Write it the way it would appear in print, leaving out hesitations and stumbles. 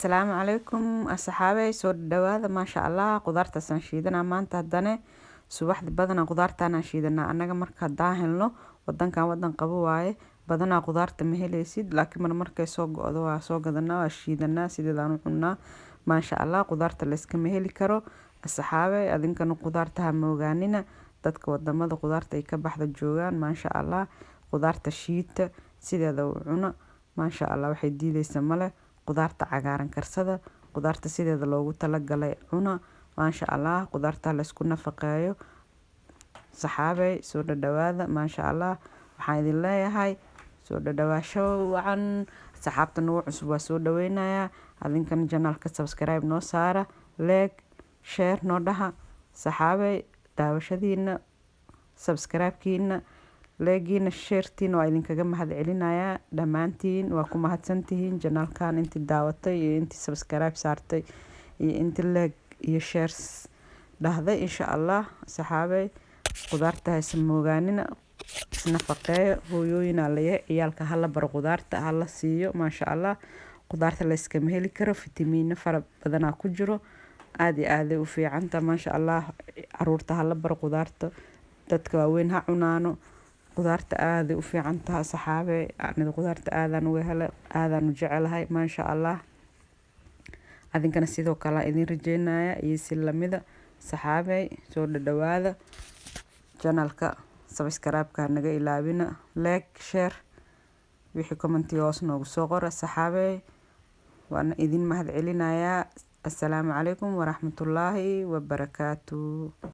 Asalaamu calaykum asxaabey, soo dhawaada. Maasha Allah, qudaartaasaan shiidanaa maanta. Haddane subaxdi badanaa qudaartaanaan shiidanaa annaga marka haddaan helno. Wadankan wadan qabo waaye, badanaa qudaarta ma heleysid, laakiin mar markay soo go'do waa soo gadanaa, waa shiidanaa, sideedaan u cunaa. Maasha Allah, qudaarta layskama heli karo, asxaabey. Adinkana qudaarta ha moogaanina. Dadka wadamada qudaarta ay ka baxda joogaan, maasha Allah, qudaarta shiita, sideeda u cuna. Maasha Allah, waxay diideysa male. Qudaarta cagaaran karsada, qudaarta sideeda loogu talagalay cuna. Maasha Allah, qudaarta laysku nafaqeeyo. Saxaabey, soo dhadhawaada. Maasha Allah, waxaan idin leeyahay soo dhadhawaasho wacan. Saxaabta nagu cusub waa soo dhaweynayaa. Adinkana channelka subscribe noo saara, like, share noo dhaha. Saxaabey, daawashadiina, subscribe-kiina, like-giina, share-tiina waa idinkaga mahad celinayaa dhammaantiin. Waa ku mahadsantihiin channelkan intii daawatay iyo intii subscribe saartay iyo intii like iyo share dhahday. Insha Allah, saxaabey, qudaarta haysa moogaanina, isnafaqeeyo. Hooyooyinaa layahay, ciyaalka hala baro qudaarta, hala siiyo. Maasha Allah, qudaarta layskama heli karo, fitamiino fara badanaa ku jiro, aada iyo aaday u fiicanta. Maasha Allah, caruurta hala baro qudaarta, dadka waaweyn ha cunaano. Qudaarta aaday u fiican taha, saxaabe. Aniga qudaarta aadaan uga helay, aadaan u jecelahay. Maasha Allah, adinkana sidoo kale idin rajeynaya iyo si lamida. Saxaabey, soo dhadhawaada. Channelka subscribe-ka naga ilaawina, like, share, wixii commentiga hoos noogu soo qora. Saxaabey, waana idin mahad celinayaa. Assalaamu calaykum waraxmatullaahi wabarakaatu.